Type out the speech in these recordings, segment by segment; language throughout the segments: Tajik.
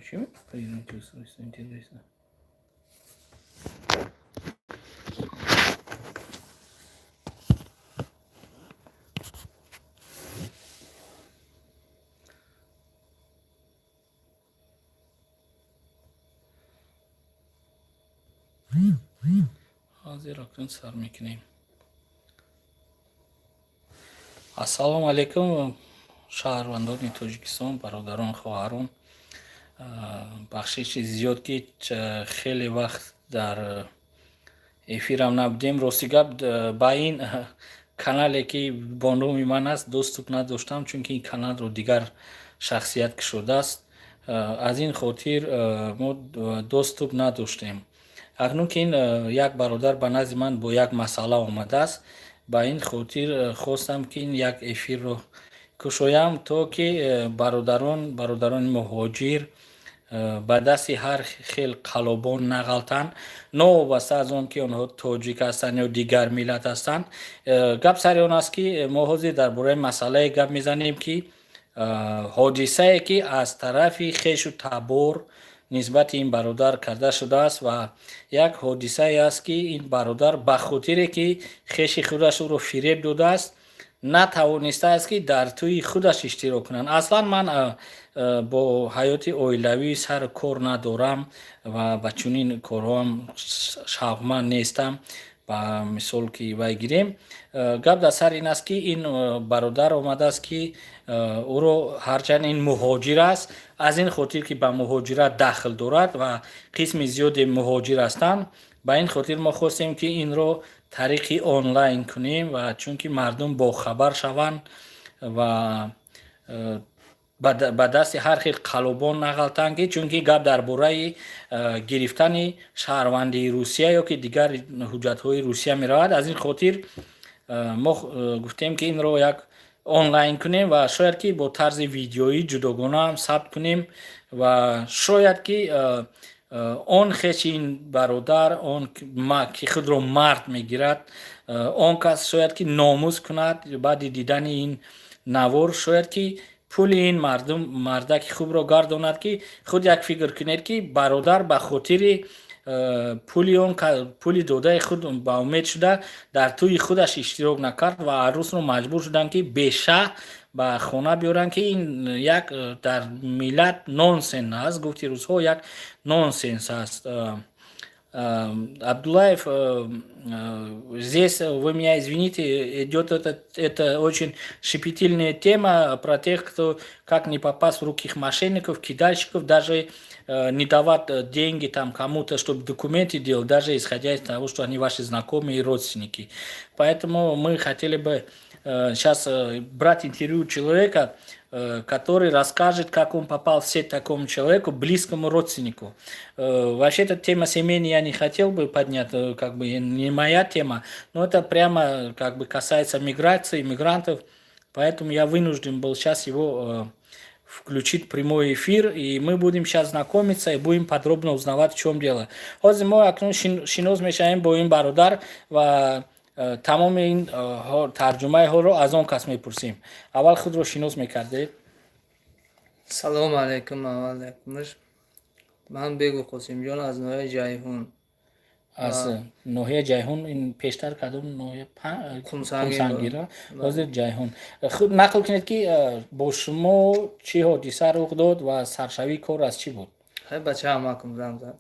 Чем прерывание устройства, интересно? Ҳозир акнун сар мекунем. Ассалому алайкум, шаҳрвандони Тоҷикистон, бародарон, хоҳарон. Бахшиши зиёд, ки хеле вақт дар эфирам набудем. Рости гап, ба ин канале, ки бо номи ман аст, доступ надоштам, чунки ин каналро дигар шахсият кушодааст. Аз ин хотир мо доступ надоштем. Акнун ки ин як бародар ба назди ман бо як масъала омадааст, ба ин хотир хостам, ки ин як эфирро кушоям, то ки бародарони муҳоҷир ба дасти ҳар хел қаллобон нағалтанд, новобаста аз он ки онҳо тоҷик ҳастанд ё дигар миллат ҳастанд. Гап сари он аст, ки мо ҳозир дар бораи масъалае гап мезанем, ки ҳодисае, ки аз тарафи хешу табор нисбати ин бародар карда шудааст, ва як ҳодисае аст, ки ин бародар ба хотире ки хеши худаш ӯро фиреб додааст, натавонистааст, ки дар тӯи худаш иштирок кунанд. Аслан ман бо ҳаёти оилавӣ сару кор надорам ва ба чунин корҳоам шавқманд нестам. Ба мисол ки вай гирем, гап дар сари ин аст, ки ин бародар омадааст, ки ӯро, ҳарчанд ин муҳоҷир аст, аз ин хотир ки ба муҳоҷират дахл дорад ва қисми зиёде муҳоҷир ҳастанд, ба ин хотир мо хостем, ки инро тариқи онлайн кунем, ва чунки мардум бохабар шаванд ва ба дасти ҳар хел қаллобон нағалтанд, ки чунки гап дар бораи гирифтани шаҳрвандии Русия ё ки дигар ҳуҷҷатҳои Русия меравад. Аз ин хотир мо гуфтем, ки инро як онлайн кунем ва шояд ки бо тарзи видеоӣ ҷудогона ҳам сабт кунем, ва шояд ки он хеши ин бародар, он ки худро мард мегирад, он кас шояд ки номус кунад баъди дидани ин навор, шояд ки пули ин мардум мардаки хубро гардонад. Ки худ як фикр кунед, ки бародар ба хотири пули он пули додаи худ ба умед шуда дар тӯи худаш иштирок накард ва арӯсро маҷбур шуданд, ки бешаҳ ба хона биёранд, ки ин як дар миллат нонсенс аст, гуфти рӯзҳо, як нонсенс аст. Абдулаев, здесь, вы меня извините, идет это очень щепетильная тема про тех, кто как не попасть в руки мошенников, кидальщиков, даже не давать деньги там кому-то, чтобы документы делать, даже исходя из того, что они ваши знакомые и родственники. Поэтому мы хотели бы сейчас брать интервью человека, который расскажет, как он попал в сеть такому человеку, близкому родственнику. Вообще, эта тема семейная я не хотел бы поднять, как бы не моя тема, но это прямо как бы касается миграции, мигрантов, поэтому я вынужден был сейчас его включить прямой эфир, и мы будем сейчас знакомиться и будем подробно узнавать, в чем дело. Ҳозир мо акнун шинос мешавем бо ин бародар ва тамоми ин тарҷумаи ҳолро аз он кас мепурсем. Аввал худро шинос мекардед. Салому алайкум. Аввал якумаш, ман Бегу Қосимҷон аз ноҳияи Ҷайҳун. Аз ноҳияи Ҷайҳун. Ин пештар кадом ноҳия? Қумсангира, ҳозир Ҷайҳун. Худ нақл кунед, ки бо шумо чӣ ҳодиса рух дод ва саршавии кор аз чӣ буд? Хай, бачаам акм занг зад,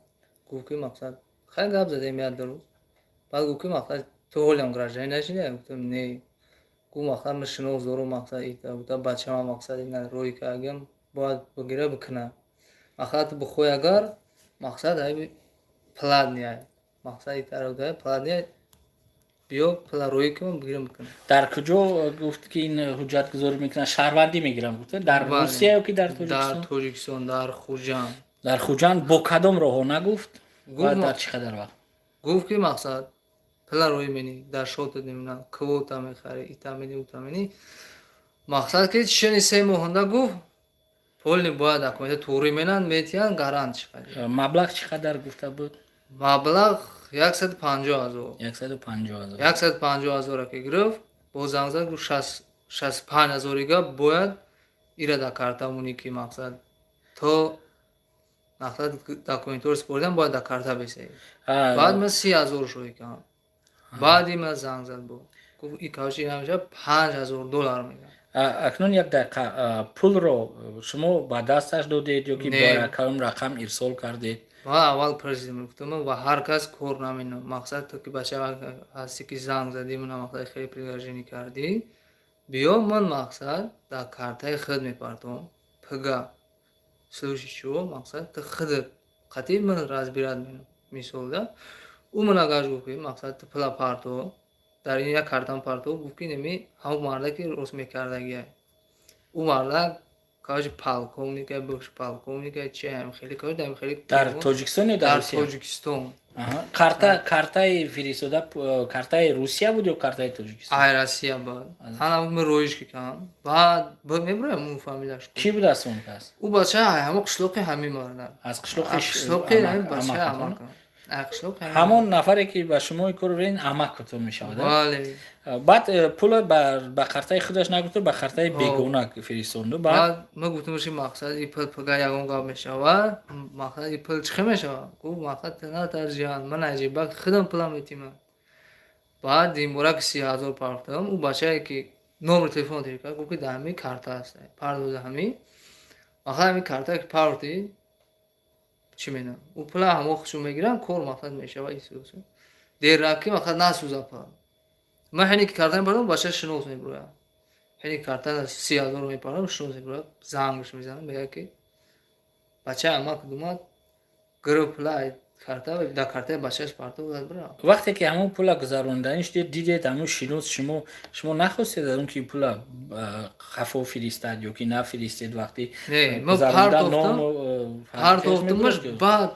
гуфт, ки мақсад, хай, гап задем як ду рӯз, баъд гуфт, ки мақсад, ту ҳолиам гражданин нашида? Гуфтам, не. Гуфт, мақсад, ман шинос дорум, мақсад, ита гуфта, бачаам, мақсад, ина рӯй кардагиам, бояд бигира бикуна, мақсад, бихоҳӣ агар, мақсад, ай платный, мақсад, итара платный, биё, пула рӯй кун, бигирам, бикунам. Дар куҷо гуфт, ки ин ҳуҷҷатгузорӣ мекунад, шаҳрвандӣ мегирам гуфта? Дар Русия ё ки дар Тоҷикистон? Дар Тоҷикистон, дар Хуҷанд. Дар Хуҷанд. Бо кадом роҳҳо, нагуфт? Ва дар чӣ қадар вақт? Гуфт, ки мақсад, пула рӯй менӣ, дар шотат намедонам, квота мехарӣ, ита менӣ, ута менӣ, мақсад, ки чишани 3 моҳонда, гуфт, полный бояд документа туғрӣ менанд, метиҳанд, гарант чӣ қадар. Маблағ чӣ қадар гуфта буд? Маблағ 150 000. 150 000. 150 000-ро ки гирифт, боз занг зад, гуфт, 65 000-ига бояд ира дар карта монӣ, ки мақсад, то Мақсад, документҳоро супоридам, бояд дар карта бисаӣ. Баъд ман 30 000 шоҳӣ кардам. Баъди ман занг зад, бо гуфт, и короче, намеша, 5000 доллар мегӯям. Акнун як дақиқа, пулро шумо ба дасташ додед ё ки бо кадом рақам ирсол кардед? Ман аввал президент гуфтам, ва ҳар кас кор наминам. Мақсад, ту ки бача ҳастӣ, ки занг задӣ, мана мақсад, хеле предложение кардӣ, биё, ман мақсад, дар картаи худ мепартом пга, слушай, чего, мақсад, ту худат қатъи ман разбирать менам, мисол да. Ӯ ман агар гуфт, ки мақсад, ту пула парто, дар ин як картам парто. Гуфт, ки неми ҳамон марда ки рост мекардагия, ӯ мардак, короче, полковника, бывший полковника, чи ҳам хеле, короче, ҳам хеле. Дар Тоҷикистон ё дар Дар Русия? Тоҷикистон. Карта, картаи фиристода, картаи Русия буд ё картаи Тоҷикистон? Ай Россия буд. Ҳана ме роиш ки кардам, баъд мебурам ӯ фамилияш. Кӣ будааст он кас? Ӯ бача ҳамон қишлоқи ҳамин марда. Аз қишлоқи қишлоқи ҳамин бача амака. Ҳамон нафаре ки ба шумо кор ин амакатон мешавад? Бале. Баъд пула ба картаи худаш нагуфту, ба картаи бегона фиристонду. Баъд ма гуфтам, ки мақсад, и пул пага ягон гап мешавад, мақсад, и пул чӣ мешавад? Гуфт, мақсад, натарҷиҳан, ман аҷиба худам пулам метимам. Баъд димбора ки 30 000 партофтам, ӯ бачае ки номери телефон тир кард, гуфт, ки дар ҳамин карта аст, пардоза. Ҳамин мақсад, ҳамин картае ки партофтӣ, чӣ менам, ӯ пула ҳамо худшо мегирам, кор мақсад мешава. Дерраки мақсад, насӯза пул. Ман ҳайне ки карта мепардам, бача шинос мебурояд. Ҳайне карта 30 000 мепардам, шинос мебурояд, зангш мезанам, мегӯяд, ки бача амак думад, гирифт пула карта, дар картаи бачааш партов зад, бира. Вақте ки ҳамон пула гузаронданиш дидед, ҳамон шинос шумо нахостед аз он ки пула хафо фиристад ё ки нафиристед вақти Не, ман партофтамаш, баъд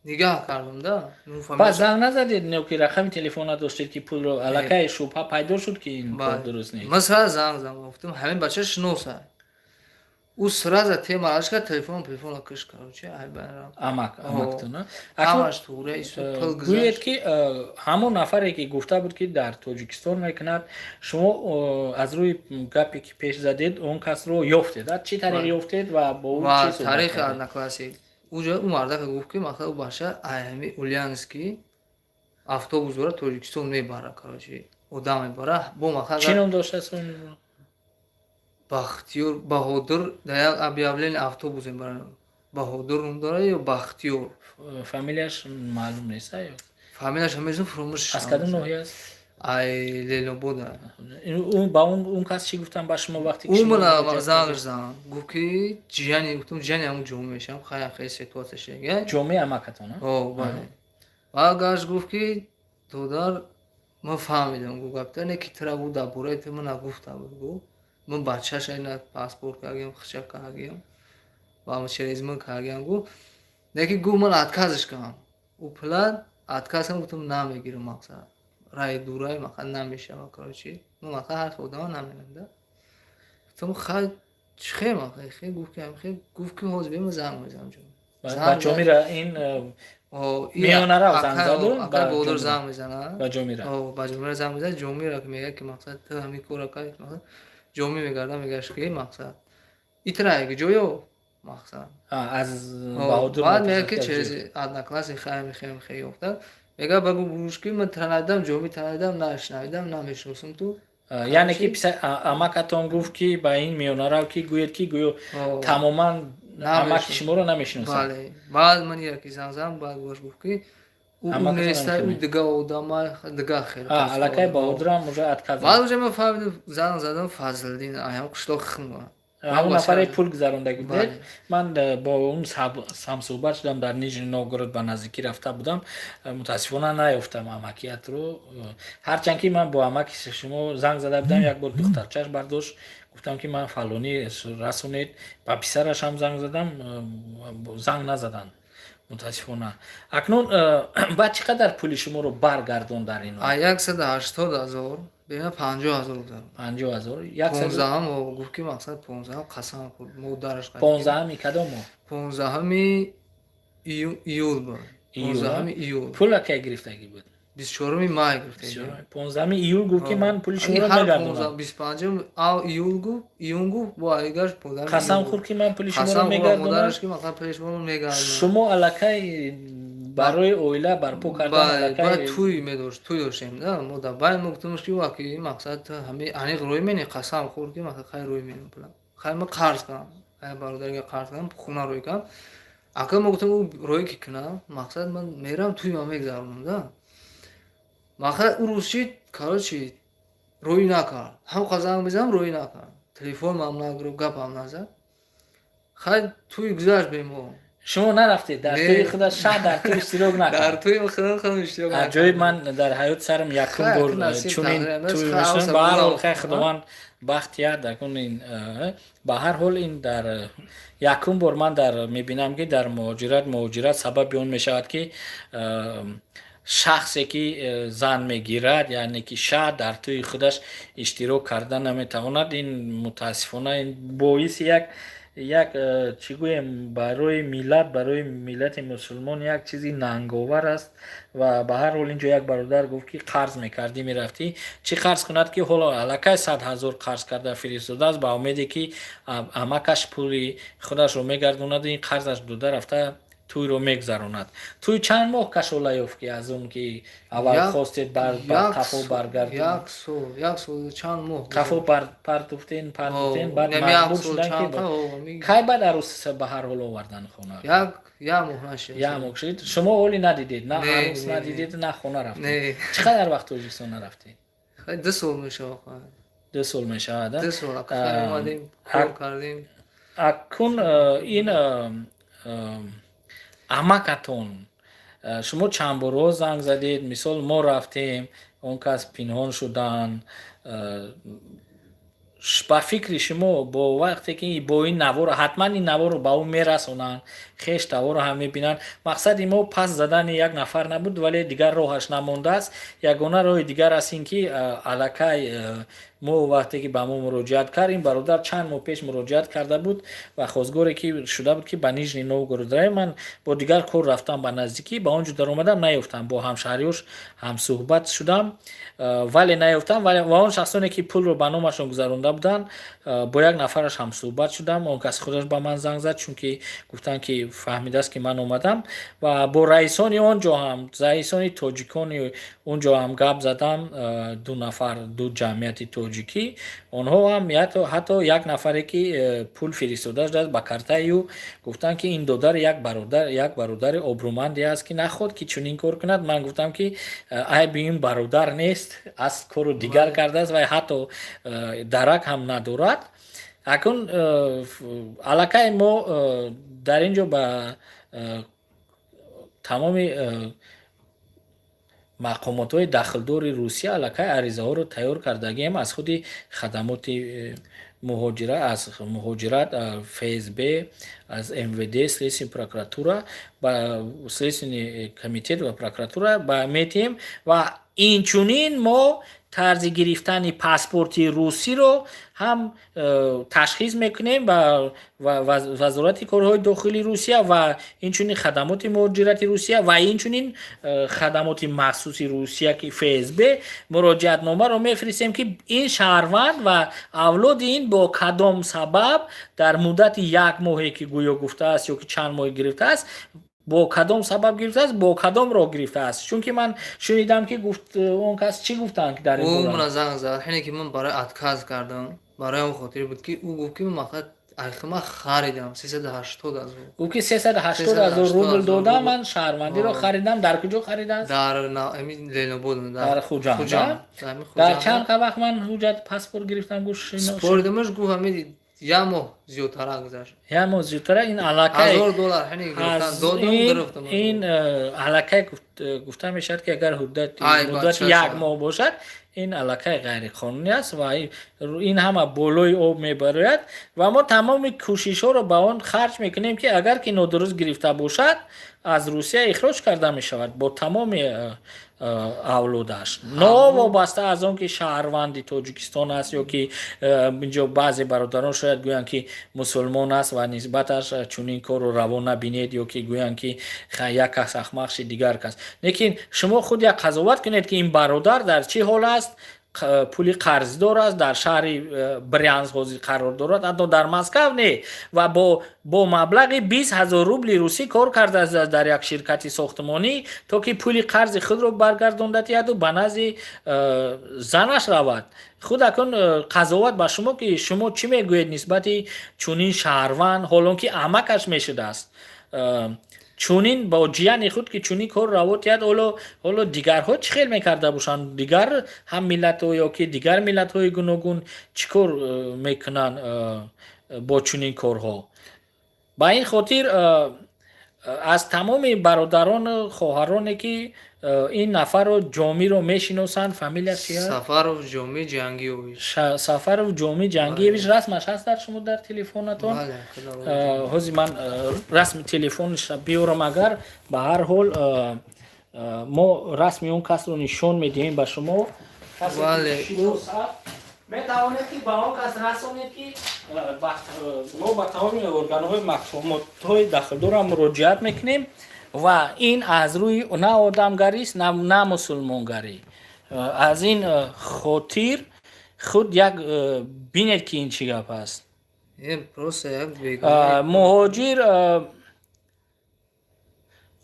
нигаҳ кардам да. Баъд занг назадед ё ки рақами телефон надоштед, ки пулро аллакай шубҳа пайдо шуд, ки ин кор дуруст нест? Ман сразу занг задам, гуфтам, ҳамин бача шиноса. Ӯ сразу темараш кард, телефона киш, короче. Амак амактона. Ҳамаш туғри. Пул гӯед, ки ҳамон нафаре ки гуфта буд, ки дар Тоҷикистон мекунад, шумо аз рӯи гапе ки пеш задед, он касро ёфтед, чӣ тариқ ёфтед ва бо ӯ чӣ? Тариқи одноклассник. Уҷа ӯ мардака гуфт, ки мақсад, ӯ бача ҳами Ульяновский автобус дора, Тоҷикистон мебара, короче, одам мебара бо мақсад. Чӣ ном доштааст? Бахтиёр, Баҳодур. Дар як объявление автобус мебаранд, Баҳодур ном дорад ё Бахтиёр. Фамилияш маълум нест ё? Фамилияш ҳамезум, фуромӯш. Аз кадом ноҳия аст? Ай Ленобода. Ба он кас чӣ гуфтам ба шумо вақте? Ӯ мана зангш зан, гуфт, ки ҷияни, гуфтам, ҷияни ҳамун ҷомӣ мешавам, хая хеле ситуация шега. Ҷомеи амакатон? О, бале. Баъд гашт, гуфт, ки додар, ман фаҳмидам, гуфт, гапта не, ки тура, гуфт, дар бораи ту мана гуфта буд, гуфт, ман бачаша ина паспорт кардагиам, хича кардагиам ва через ман кардагиам, гуфт, лекин, гуфт, ман отказ ш кардам, ӯ пула отказ кардам, гуфтам, намегирам, мақсад, раи дурай, мақсад, намешава, короче, ман, мақсад, ҳар хел одама намерам да. Гуфтам, хай, чӣ хел, мақсад, хел? Гуфт, ки хел, гуфт, ки ҳозир бема занг мезанам. Ба ҷомира ин миёнарав занг заду? Акай Баҳодур занг мезанад. Ба ҷомира. Ба ҷомира занг мезанад. Ҷомира мегӯяд, ки мақсад, ту ҳамин кора кард, мақсад, ҷомӣ мегардам, мегӯяш, ки мақсад, итра ҷоё, мақсад. Аз Баҳодур. Баъд мегӯяд, ки через одноклассник хай мехоҳем, хе ёфта, мегӯяд, ба гӯш, ки ман тра надидам, ҷомӣ тра надидам, нашнавидам, намешиносам ту. Яъне ки амакатон гуфт, ки ба ин миёнарав ки гӯед, ки гӯё тамоман амаки шуморо намешиносад. Бале. Баъд ман яке занг задам, баъд бош гуфт, ки ӯ неста, ӯ дига одама, дига хел. Аллакай Баҳодурам уже отказ. Баъд уже ман фаҳмидам, занг задам Фазлиддин, аям қишлоқи худам. Ҳамон нафаре пул гузарондагӣ будед. Ман бо он ҳамсӯҳбат шудам, дар Нижний Новгород ба наздикӣ рафта будам, мутаассифона наёфтам амакиятро, ҳарчанд ки ман бо амаки шумо занг зада будам як бор, духтарчаш бардошт, гуфтам, ки ман фалонӣ, расонед. Ба писараш ҳам занг задам, занг назаданд, мутаассифона. Акнун баъд чӣ қадар пули шуморо баргардон дар ин? 180 000 бина 50 000 гузарон. 50 000. 15-ам гуфт, ки мақсад, 15-ам қасам хӯрд модараш. 15-ами кадом моҳ? 15-ами июл буд, 15-ами июл. Пула кай гирифтагӣ буд? 24 май гуфтем. 15 июл гуфт, ки ман пули шуморо мегардонам. 25 июл гуфт, июн гуфт, бо айгаш 15. Қасам хӯрд, ки ман пули шуморо мегардонам. Ки мақсад пули шуморо мегардонам. Шумо аллакай барои оила барпо кардан. Аллакай тӯй медошт, тӯй доштем да. Мо да байн мо гуфтем, ки ки мақсад ҳами аниқ рӯй мени. Қасам хӯрд, ки мақсад хай рӯй менем пулам. Хай ма қарз кардам, ай бародарга қарз кардам, хона рӯй кардам. Ака, мо гуфтем, ӯ рӯй ки кунам, мақсад ман мерам, тӯйма мегзаронам да. Мақсад ӯ рӯз шид, короче, рӯй накард. Ҳам занг мезанам, рӯй накард, телефонам нагирифт, гапам назад. Хай, тӯй гузашт бемо. Шумо нарафтед дар тӯи худа, ша дар тӯй иштирок накард? Дар тӯи худам иштирок. Аҷоиб, ман дар ҳаёт сарам якум бор чунин тӯй мешунам. Ба ҳар ҳол, хай, Худованд бахт яд. Акун ин ба ҳар ҳол ин дар якум бор ман дар мебинам, ки дар муҳоҷират сабаби он мешавад, ки шахсе ки зан мегирад, яъне ки ша дар тӯи худаш иштирок карда наметавонад. Ин мутаассифона ин боиси як чӣ гӯем, барои миллат, барои миллати мусулмон як чизи нанговар аст. Ва ба ҳар ҳол, инҷо як бародар гуфт, ки қарз мекардӣ, мерафтӣ. Чӣ қарз кунад, ки ҳоло аллакай 100 000 қарз карда фиристодааст, ба умеде ки амакаш пули худашро мегардонаду ин қарзаш дода рафта тӯйро мегузаронад. Тӯй чанд моҳ кашола ёфт, ки аз он ки аввал хостед қафо баргардед? Як сол, як сол чанд моҳ. Қафо партуфтен, партуфтен, баъд маҷбур шудан, ки кай баъд арӯс ба ҳар ҳол овардан хона? Як моҳ нашид. Як моҳ шид. Шумо ҳоли надидед, на арӯс надидед, на хона рафтед. Чӣ қадар вақт Тоҷикистон нарафтед? 2 сол мешавад. 2 сол мешавад. 2 сол омадем, кор кардем. Акун ин амакатон, шумо чанд борҳо занг задед? Мисол, мо рафтем, он кас пинҳон шуданд. Ба фикри шумо, бо вақте ки бо ин навор, ҳатман ин наворро ба ӯ мерасонанд, хеш таворро ҳам мебинанд. Мақсади мо пас задани як нафар набуд, вале дигар роҳаш намондааст. Ягона роҳи дигар аст ин ки аллакай мо вақте ки ба мо муроҷиат кард, ин бародар чанд моҳ пеш муроҷиат карда буд ва хостгоре ки шуда буд, ки ба Нижний Новгород равем. Ман бо дигар кор рафтам ба наздикӣ, ба он ҷо даромадам, наёфтам. Бо ҳамшаҳриёш ҳамсӯҳбат шудам, вале наёфтам. Ва он шахсоне ки пулро ба номашон гузаронда буданд, бо як нафараш ҳамсӯҳбат шудам. Он кас худаш ба ман занг зад, чунки гуфтанд, ки фаҳмидааст, ки ман омадам. Ва бо раисони он ҷо ҳам, раисони тоҷикони он ҷо ҳам гап задам, ду нафар, ду ҷамъияти тоҷикӣ. Онҳо ҳам, ҳатто як нафаре ки пул фиристода шудааст ба картаи ӯ, гуфтанд, ки ин додар як бародари обрӯманде аст, ки нахоҳад, ки чунин кор кунад. Ман гуфтам, ки айби ин бародар нест, аст, кору дигар кардааст ва ҳатто дарак ҳам надорад. Акун аллакай мо дар ин ҷо ба тамоми мақомотҳои дахлдори Русия аллакай аризаҳоро тайёр кардагием. Аз худи хадамоти муҳоҷира, аз муҳоҷират, ФСБ, аз МВД, следственный прокуратура ба следственный комитет ва прокуратура ба метиҳем. Ва инчунин мо тарзи гирифтани паспорти русиро ҳам ташхис мекунем ба Вазорати корҳои дохилии Русия ва инчунин хадамоти муҳоҷирати Русия ва инчунин хадамоти махсуси Русия, ки ФСБ, муроҷиатномаро мефиристем, ки ин шаҳрванд ва авлоди ин бо кадом сабаб дар муддати як моҳе, ки гӯё гуфтааст ё ки чанд моҳ гирифтааст, бо кадом сабаб гирифтааст, бо кадом роҳ гирифтааст. Чунки ман шунидам, ки гуфт, он кас чӣ гуфтанд дар ин бора? Мана занг зад. Ҳине ки ман барои отказ кардам, барои он хотире буд, ки ӯ гуфт, ки мақсад айхима харидам 380 000. Гуфт, ки 380 000 рубл додам, ман шаҳрвандиро харидам. Дар куҷо харидааст? Дар Ленобод. Дар Хуҷанд. Дар чанд вақт ман ҳуҷҷат, паспорт гирифтам, гуфт? Споридамаш, гуфт, ҳамин як моҳ зиёдтара гузашт. Як моҳ зиёдтара. Ин аллакай 1000 доллар ҳини гирифтан додам, гирифтам. Ин аллакай гуфта мешавад, ки агар муддати як моҳ бошад, ин аллакай ғайриқонунӣ аст ва ин ҳама болои об мебарояд. Ва мо тамоми кӯшишҳоро ба он харҷ мекунем, ки агар ки нодуруст гирифта бошад, аз Русия ихроҷ карда мешавад бо тамоми Авлодаш, новобаста аз он ки шаҳрванди Тоҷикистон аст ё ки инҷо баъзе бародарон шояд гӯянд, ки мусулмон аст ва нисбаташ чунин корро раво набинед, ё ки гӯянд, ки як кас ахмақ ши, дигар кас. Лекин шумо худ як қазоват кунед, ки ин бародар дар чӣ ҳол аст. Пули қарздор аст, дар шаҳри Брянск ҳозир қарор дорад, ҳатто дар Москав не, ва бо маблағи 20 000 рубли русӣ кор кардааст дар як ширкати сохтмонӣ, то ки пули қарзи худро баргардонда диҳаду ба назди занаш равад. Худ акун қазоват ба шумо, ки шумо чӣ мегӯед нисбати чунин шаҳрванд, ҳолон ки амакаш мешудааст, чунин бо ҷияни худ ки чунин кор раво диҳад. Ҳоло дигарҳо чӣ хел мекарда бошанд? Дигар ҳам миллатҳо ё ки дигар миллатҳои гуногун чӣ кор мекунанд бо чунин корҳо? Ба ин хотир аз тамоми бародарону хоҳароне, ки ин нафарро, Ҷомиро мешиносанд, фамилияш чи аст? Сафаров Ҷоми Ҷангиевич. Сафаров Ҷоми Ҷангиевич. Расмаш ҳаст дар шумо, дар телефонатон? Ҳозир ман расми телефонашро биёрам. Агар ба ҳар ҳол мо расми он касро нишон медиҳем ба шумо, метавонед, ки ба он кас расонед, ки мо ба тамоми органҳои мақомотҳои дахлдорам муроҷиат мекунем ва ин аз рӯи на одамгарист, на мусулмонгарӣ. Аз ин хотир худ як бинед, ки ин чӣ гап аст. Муҳоҷир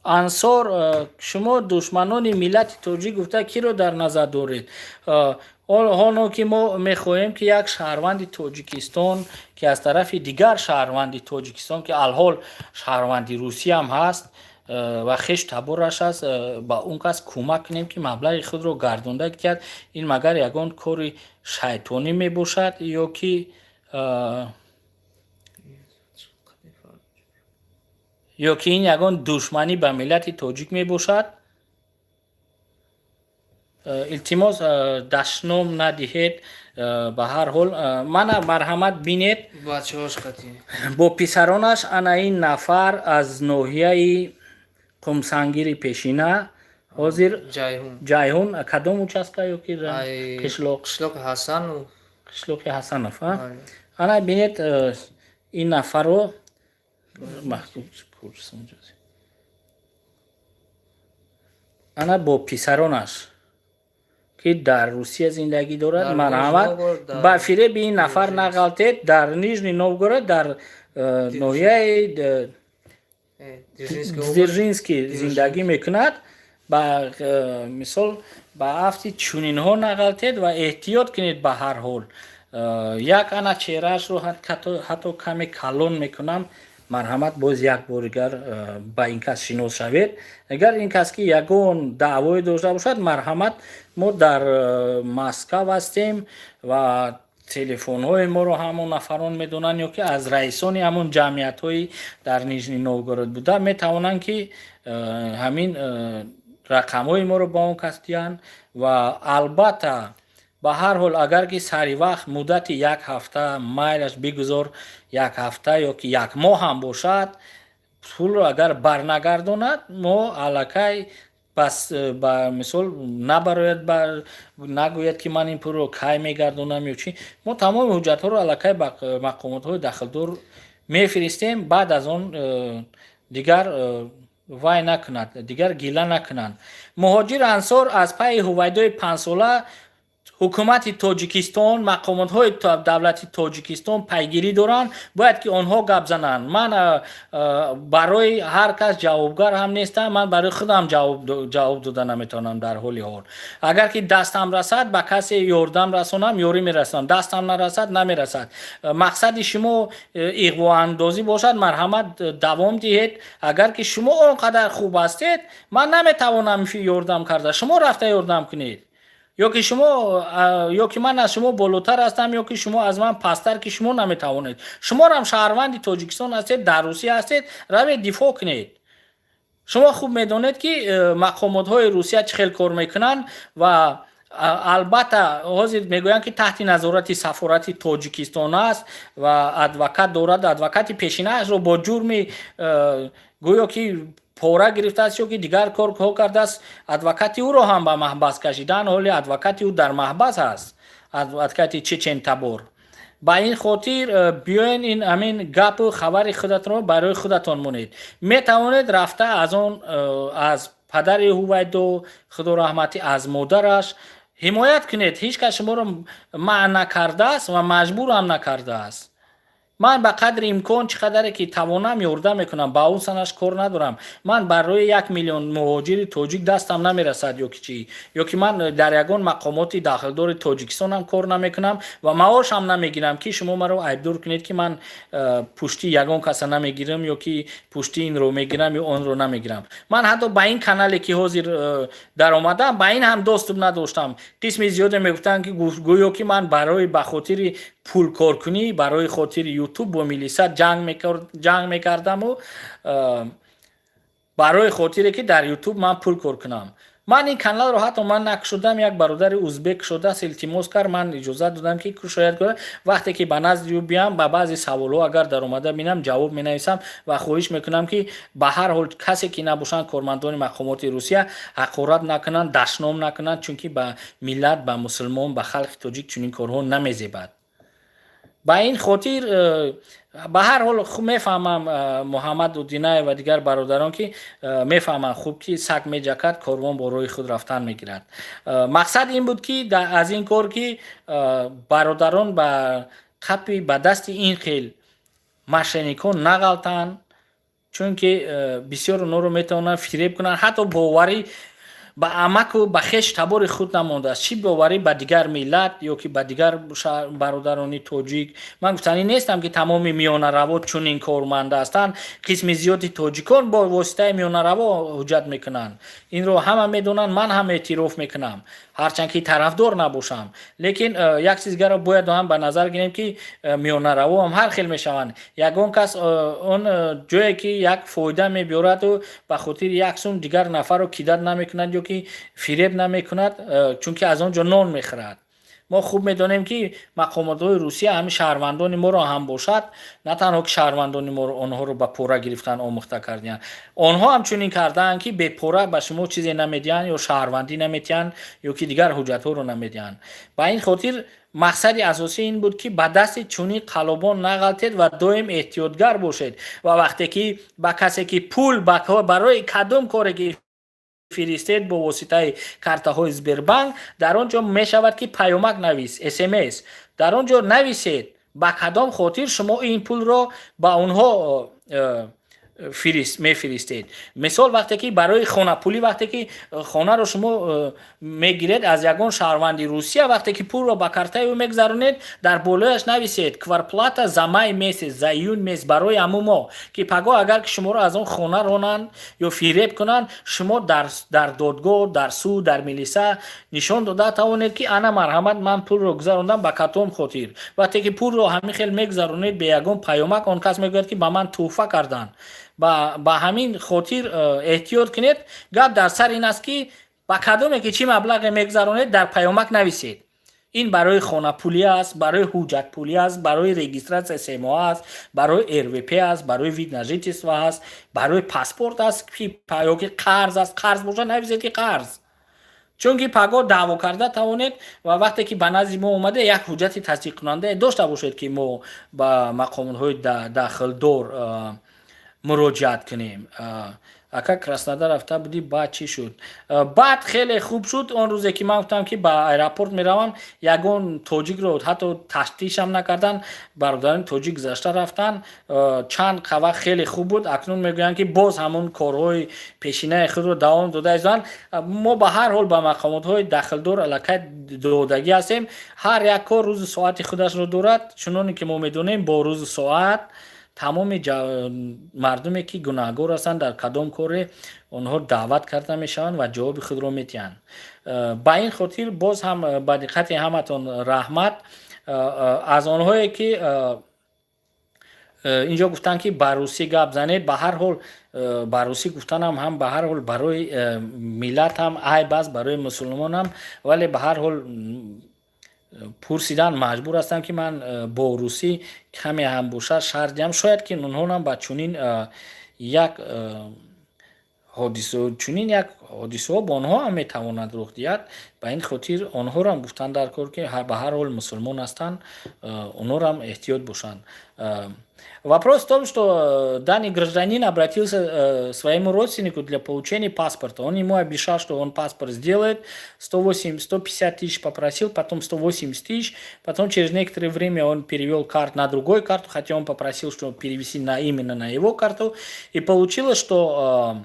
Ансор, шумо душманони миллати тоҷик гуфта киро дар назар доред? Ҳоло ки мо мехоҳем, ки як шаҳрванди Тоҷикистон, ки аз тарафи дигар шаҳрванди Тоҷикистон, ки алҳол шаҳрванди Русияам ҳаст ва хеш табораш аст, ба он кас кӯмак кунем, ки маблағи худро гардонда диҳад. Ин магар ягон кори шайтонӣ мебошад ё ки ин ягон душманӣ ба миллати тоҷик мебошад? Илтимос, дашном надиҳед. Ба ҳар ҳол, мана, марҳамат, бинед, бо писаронаш. Ана ин нафар аз ноҳияи Қумсангири пешина, ҳозир Ҷайҳун, кадом участка ё ки қишлоқ? Қишлоқи Ҳасанов. Ана бинед ин нафарро. Ана бо писаронаш, ки дар Русия зиндагӣ дорад. Марҳамат, ба фиреби ин нафар нағалтед. Дар Нижний Новгород, дар ноҳияи Дзержинский зиндагӣ мекунад. Ба мисол, ба афти чунинҳо нағалтед ва эҳтиёт кунед. Ба ҳар ҳол, як ана чеҳраашро ҳатто каме калон мекунам. Марҳамат, боз як боригар ба ин кас шинос шавед. Агар ин кас ки ягон даъвое дошта бошад, марҳамат, мо дар Москав ҳастем ва телефонҳои моро ҳамон нафарон медонанд ё ки аз раисони ҳамон ҷамъиятҳои дар Нижний Новгород буда метавонанд, ки ҳамин рақамҳои моро ба он кас диҳанд. Ва албатта, ба ҳар ҳол, агар ки сари вақт, муддати як ҳафта, майлаш бигузор як ҳафта ё ки як моҳ ҳам бошад, пулро агар барнагардонад, мо аллакай бас, ба мисол, набарояд, нагӯяд, ки ман ин пулро кай мегардонам ё чӣ, мо тамоми ҳуҷҷатҳоро аллакай ба мақомотҳои дахлдор мефиристем. Баъд аз он дигар вай накунад, дигар гила накунанд. Муҳоҷир Ансор, аз пайи ҳувайдои 5-сола ҳукумати Тоҷикистон, мақомотҳои давлати Тоҷикистон пайгирӣ доранд, бояд ки онҳо гап зананд. Ман барои ҳар кас ҷавобгар ҳам нестам, ман барои худам ҷавоб дода наметавонам дар ҳоли ҳол. Агар ки дастам расад, ба касе ёрдам расонам, ёрӣ мерасонам, дастам нарасад, намерасад. Мақсади шумо иғвоандозӣ бошад, марҳамат, давом диҳед. Агар ки шумо он қадар хуб ҳастед, ман наметавонам ёрдам карда, шумо рафта ёрдам кунед. Ё ки шумо, ё ки ман аз шумо болотар ҳастам, ё ки шумо аз ман пасттар, ки шумо наметавонед? Шуморам шаҳрванди Тоҷикистон ҳастед, дар Русия ҳастед, равед, дифоъ кунед. Шумо хуб медонед, ки мақомотҳои Русия чӣ хел кор мекунанд. Ва албатта, ҳозир мегӯянд, ки таҳти назорати сафорати Тоҷикистон аст ва адвокат дорад. Адвокати пешинаашро бо ҷурми гӯё ки Пора гирифтааст ё ки дигар корҳо кардааст. Адвокати ӯро ҳам ба маҳбас кашидан. Ҳоли адвокати ӯ дар маҳбас аст, адвокати чечентабор. Ба ин хотир биёен, ин ҳамин гапу хабари худатонро барои худатон монед. Метавонед рафта аз он аз падари Ҳувайдо, худо раҳматӣ, аз модараш ҳимоят кунед. Ҳеҷ кас шуморо манъ накардааст ва маҷбурам накардааст. Ман ба қадри имкон, чӣ қадаре ки тавонам, ёрдам мекунам. Ба он санаш кор надорам. Ман барои 1 миллион муҳоҷири тоҷик дастам намерасад ё ки чӣ, ё ки ман дар ягон мақомоти дахлдори Тоҷикистонам кор намекунам ва маошам намегирам, ки шумо маро айбдор кунед, ки ман пушти ягон каса намегирам ё ки пушти инро мегирам ё онро намегирам. Ман ҳатто ба ин канале, ки ҳозир даромадам, ба ин ҳам доступ надоштам. Қисми зиёде мегуфтанд, ки гӯё ки ман барои ба хотири пулкоркунӣ, барои хотири Ютуб бо милиса ҷанг мекардаму барои хотире ки дар Ютуб ман пул кор кунам. Ман ин каналро ҳатто ман накушодам, як бародари узбек кушодааст, илтимос кард, ман иҷозат додам, ки кушояд. Вақте ки ба назди ӯ биям, ба баъзе саволҳо агар даромада бинам, ҷавоб менависам. Ва хоҳиш мекунам, ки ба ҳар ҳол касе ки набошанд, кормандони мақомоти Русия ҳақорат накунанд, дашном накунанд, чунки ба миллат, ба мусулмон, ба халқи тоҷик чунин корҳо намезебад. Ба ин хотир ба ҳар ҳол хуб мефаҳмам Муҳаммад Удинаев ва дигар бародарон, ки мефаҳманд хуб, ки саг меҷакад, корвон бо роҳи худ рафтан мегирад. Мақсад ин буд, ки аз ин кор, ки бародарон ба қапи, ба дасти ин хел мошенникон нағалтанд, чунки бисёр онҳоро метавонанд фиреб кунанд. Ҳатто боварӣ ба амаку ба хеш табори худ намондааст, чӣ боварӣ ба дигар миллат ё ки ба дигар бародарони тоҷик. Ман гуфтанӣ нестам, ки тамоми миёнараво чунин корманда ҳастанд. Қисми зиёди тоҷикон бо воситаи миёнараво ҳуҷҷат мекунанд. Инро ҳама медонанд, ман ҳам эътироф мекунам, ҳарчанд ки тарафдор набошам. Лекин як чиз дигарро бояд ҳам ба назар гирем, ки миёнараво ҳам ҳар хел мешаванд. Ягон кас он ҷое ки як фоида мебиёраду ба хотири як сум дигар нафарро кидать намекунад ё ки фиреб намекунад, чунки аз он ҷо нон мехӯрад. Мо хуб медонем, ки мақомотҳои Русия ҳамин шаҳрвандони моро ҳам бошад, на танҳо ки шаҳрвандони моро, онҳоро ба пора гирифтан омӯхта кардиянд, онҳо ҳам чунин кардаанд, ки бепора ба шумо чизе намедиҳанд, ё шаҳрвандӣ намедиҳанд, ё ки дигар ҳуҷҷатҳоро намедиҳанд. Ба ин хотир мақсади асосӣ ин буд, ки ба дасти чунин қаллобон нағалтед ва доим эҳтиётгар бошед. Ва вақте ки ба касе ки пул барои кадом коре ки фиристед бо воситаи картаҳои Сбербанк, дар он ҷо мешавад, ки паёмак навис, СМС, дар он ҷо нависед, ба кадом хотир шумо ин пулро ба онҳо мефиристед. Мисол, вақте ки барои хонапулӣ, вақте ки хонаро шумо мегиред аз ягон шаҳрванди Русия, вақте ки пулро ба картаи ӯ мегузаронед, дар болояш нависед: «Квартплата за май месяц, за июнь месяц», барои ҳамун моҳ, ки пагоҳ агар ки шуморо аз он хона ронанд ё фиреб кунанд, шумо дар додгоҳ, дар суд, дар милиса нишон дода тавонед, ки ана, марҳамат, ман пулро гузарондам ба кадом хотир. Вақте ки пулро ҳамин хел мегузаронед бе ягон паёмак, он кас мегӯяд, ки ба ман тӯҳфа карданд. Ба ҳамин хотир эҳтиёт кунед. Гап дар сар ин аст, ки ба кадоме ки чӣ маблағе мегузаронед, дар паёмак нависед. Ин барои хонапулӣ аст, барои ҳуҷҷатпулӣ аст, барои регистрация семоҳа аст, барои РВП аст, барои вид на жительство аст, барои паспорт аст ё ки қарз аст. Қарз бошад, нависед, ки қарз, чунки пагоҳ даъво карда тавонед. Ва вақте ки ба назди мо омада, як ҳуҷҷати тасдиқкунандае дошта бошед, ки мо ба мақомотҳои дахлдор муроҷиат кунем. Ака, Краснодар рафта будӣ, баъд чӣ шуд? Баъд хеле хуб шуд. Он рӯзе ки ман гуфтам, ки ба аэропорт меравам, ягон тоҷикро ҳатто тафтишам накардан. Бародарони тоҷик гузашта рафтанд. Чанд вақт хеле хуб буд. Акнун мегӯянд, ки боз ҳамон корҳои пешинаи худро давом дода истоданд. Мо ба ҳар ҳол ба мақомотҳои дахлдор аллакай додагӣ ҳастем. Ҳар як кор рӯзу соати худашро дорад. Чуноне ки мо медонем, бо рӯзу соат тамоми мардуме, ки гунаҳгор ҳастанд дар кадом коре, онҳо даъват карда мешаванд ва ҷавоби худро медиҳанд. Ба ин хотир боз ҳам ба диққати ҳаматон раҳмат. Аз онҳое ки инҷо гуфтанд, ки ба русӣ гап занед, ба ҳар ҳол ба русӣ гуфтанам ҳам ба ҳар ҳол барои миллат ҳам айб аст, барои мусулмонам, вале ба ҳар ҳол пурсидан маҷбур ҳастам, ки ман бо русӣ каме ҳам бошад шарҳ диҳам. Шояд ки онҳоам ба чунин як Ҳодиса, чунин як ҳодисаҳо бо онҳо ҳам метавонад рух диҳад. Ба ин хотир онҳоро гуфтан дар кор, ки ба ҳар ҳол мусулмон ҳастанд, онҳоро эҳтиёт бошанд. Вопрос в том, что данный гражданин обратился своему родственнику для получения паспорта. Он ему обещал, что он паспорт сделает, 108, 150 тысяч попросил, потом 180 тысяч, потом через некоторое время он перевел карту на другую карту, хотя он попросил, чтобы перевести именно на его карту. И получилось, что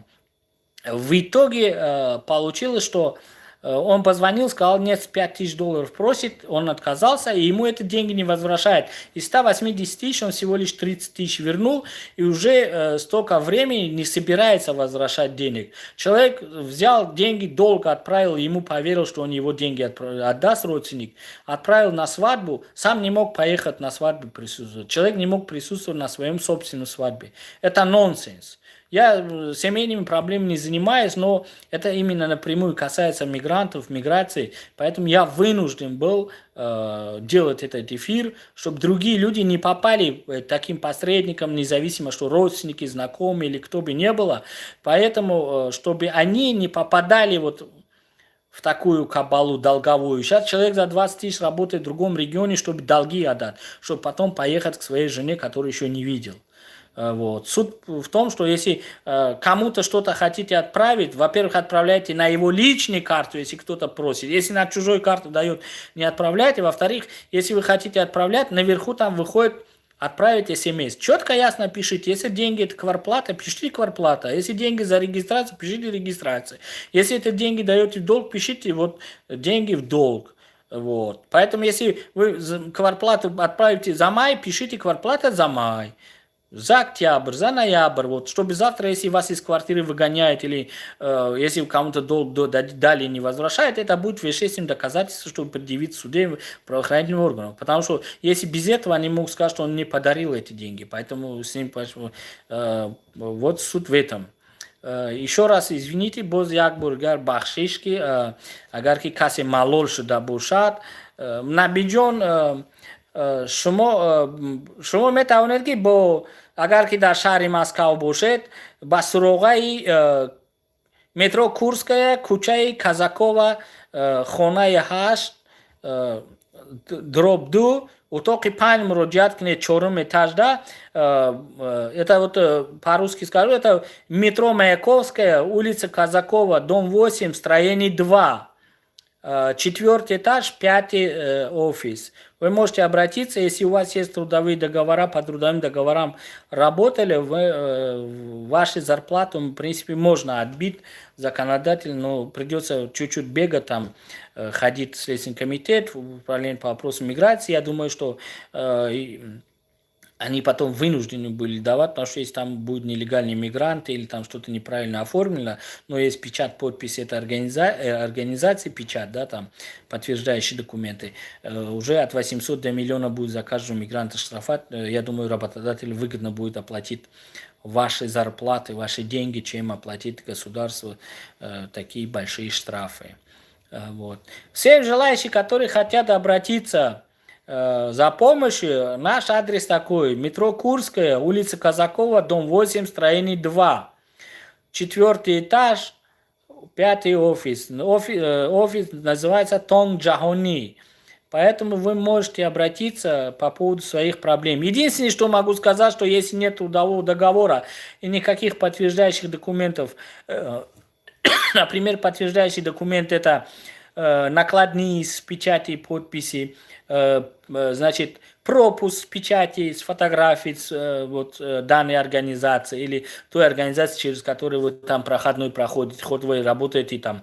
в итоге получилось, что он позвонил, сказал, нет, 5 тысяч долларов просит, он отказался, и ему эти деньги не возвращает. Из 180 тысяч он всего лишь 30 тысяч вернул, и уже столько времени не собирается возвращать денег. Человек взял деньги, долго отправил, ему поверил, что он его деньги отдаст, родственник, отправил на свадьбу, сам не мог поехать на свадьбу присутствовать. Человек не мог присутствовать на своем собственном свадьбе. Это нонсенс. Я семейными проблемами не занимаюсь, но это именно напрямую касается мигрантов, миграции, поэтому я вынужден был делать этот эфир, чтобы другие люди не попали таким посредникам, независимо, что родственники, знакомые или кто бы ни было. Поэтому, чтобы они не попадали вот в такую кабалу долговую. Сейчас человек за 20 тысяч работает в другом регионе, чтобы долги отдать, чтобы потом поехать к своей жене, которую еще не видел. Вот. Суть в том, что если кому-то что-то хотите отправить, во-первых, отправляйте на его личную карту, если кто-то просит. Если на чужую карту дает, не отправляйте. Во-вторых, если вы хотите отправлять, наверху там выходит «отправить смс». Четко, ясно пишите. Если деньги это кварплата, пишите «кварплата». Если деньги за регистрацию, пишите «регистрация». Если это деньги даете в долг, пишите вот «деньги в долг». Вот. Поэтому, если вы кварплату отправите за май, пишите «кварплата за май», за октябрь, за ноябрь, вот, чтобы завтра, если вас из квартиры выгоняют или если кому-то долг дали, не возвращают, это будет вещественным доказательством, чтобы предъявить в суде, правоохранительным органам. Потому что если без этого, они могут сказать, что он не подарил эти деньги. Поэтому с ним, вот суть в этом. Еще раз извините, боз як бор гар бахшиш, ки агар ки касе малол шуда бошад. Набиҷон, шумо метавонед, ки бо агар ки дар шаҳри Москав бошед, ба суроғаи метро Курская, кӯчаи Казакова, хонаи 8/2, утоқи 5 муроҷиат кунед, чорум этажда. Это вот по-русски скажу: это метро Маяковская, улица Казакова, дом 8, строение 2, четвертый этаж, пятый офис. Вы можете обратиться, если у вас есть трудовые договора, по трудовым договорам работали, ваши зарплату, в принципе, можно отбить законодательно, но придется чуть-чуть бегать там, ходить в Следственный комитет, в управление по вопросам миграции. Я думаю, что они потом вынуждены были давать, потому что если там будут нелегальные мигранты или там что-то неправильно оформлено, но есть печать, подпись этой организации, печать, да, там, подтверждающие документы, уже от 800 до миллиона будет за каждого мигранта штрафать. Я думаю, работодателю выгодно будет оплатить ваши зарплаты, ваши деньги, чем оплатить государству такие большие штрафы. Вот. Всем желающим, которые хотят обратиться за помощью, наш адрес такой: метро Курская, улица Казакова, дом 8, строение 2. Четвертый этаж, пятый офис. Офис называется Тонг Джахони. Поэтому вы можете обратиться по поводу своих проблем. Единственное, что могу сказать, что если нет трудового договора и никаких подтверждающих документов, например, подтверждающий документ — это накладные с печати и подписи, значит, пропуск с печати, с фотографией с, вот, данной организации или той организации, через которую вы там проходной проходите, хоть вы работаете там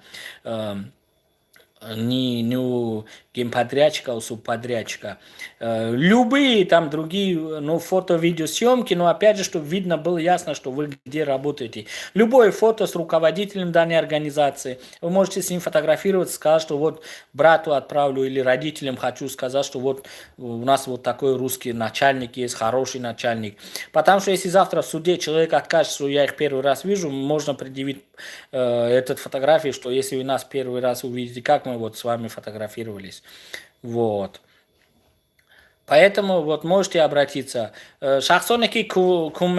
не у генподрядчика, а у субподрядчика. Любые там другие, ну, фото, видеосъемки, но опять же, чтобы видно было ясно, что вы где работаете. Любое фото с руководителем данной организации, вы можете с ним фотографироваться, сказать, что вот брату отправлю или родителям хочу сказать, что вот у нас вот такой русский начальник есть, хороший начальник. Потому что если завтра в суде человек откажет, что я их первый раз вижу, можно предъявить этот фотографии, что если вы нас первый раз увидите, как мы вот с вами фотографировались. Вот. Поэтому вот можете обратиться. Шахсоне ки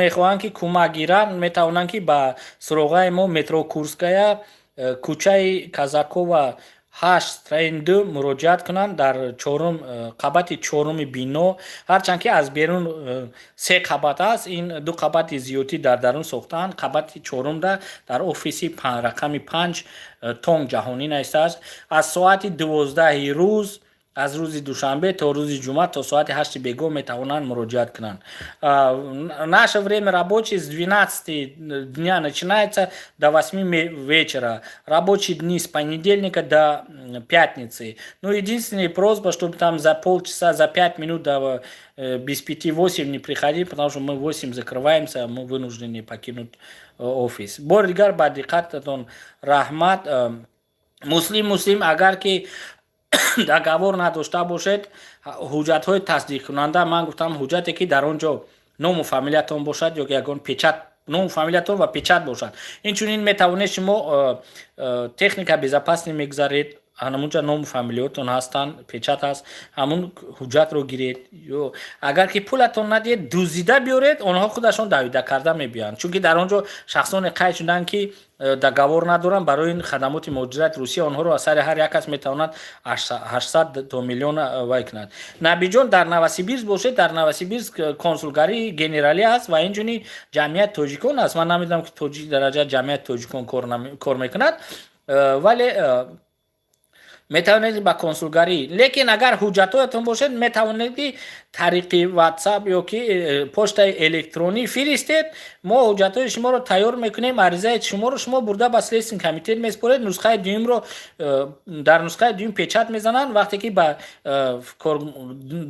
мехоҳанд, ки кӯмак гиранд, метавонанд, ки ба суроғаи мо, метро Курская, кӯчаи Казакова 8, строение 2 муроҷиат кунанд, дар чорум, қабати чоруми бино. Ҳарчанд ки аз берун се қабат аст, ин ду қабати зиёдӣ дар дарун сохтаанд. Қабати чорумда дар офиси рақами 5 Тонг Ҷаҳонӣ навистааст. Аз соати 12-и рӯз, аз рӯзи душанбе то рӯзи ҷумъа, то соати 8-и бегоҳ метавонанд муроҷиат кунанд. Наше время рабочий с 12 дня начинается до 8 вечера, рабочие дни с понедельника до пятницы. Ну, единственная просьба, чтобы там за полчаса, за 5 минут до 7:55 не приходить, потому что мы в 8 закрываемся, мы вынуждены покинуть офис. Бори дигар ба диққататон раҳмат. Муслим, Муслим, агар ки договор надошта бошед, ҳуҷҷатҳои тасдиқкунанда, ман гуфтам, ҳуҷҷате ки дар он ҷо ному фамилиятон бошад ё ягон печать, ному фамилиятон ва печать бошад. Инчунин метавонед шумо техника безопасности мегузаред, ҳамунҷа ному фамилиётон ҳастанд, печать ҳаст, ҳамун ҳуҷҷатро гиред. Ё агар ки пулатон надиҳед, дуздида биёред, онҳо худашон давида карда мебиёянд, чунки дар он ҷо шахсоне қайд шуданд, ки договор надоранд. Барои ин хадамоти муҳоҷирати Русия онҳоро аз сари ҳар як кас метавонад 800 то миллион вай кунад. Набиҷон, дар Новосибирск бошед, дар Новосибирск консулгарии генералӣ аст ва инчунин Ҷамъияти тоҷикон аст. Ман намедонам, ки тоҷик дараҷа Ҷамъияти тоҷикон кор мекунад, вале метавонед ба консулгарӣ. Лекин агар ҳуҷҷатҳоятон бошед, метавонед, ки тариқи WhatsApp ё ки почтаи электронӣ фиристед. Мо ҳуҷҷатҳои шуморо тайёр мекунем, аризаи шуморо шумо бурда ба Следственный комитет месупоред. Нусхаи дуюмро, дар нусхаи дуюм печать мезананд. Вақте ки ба э,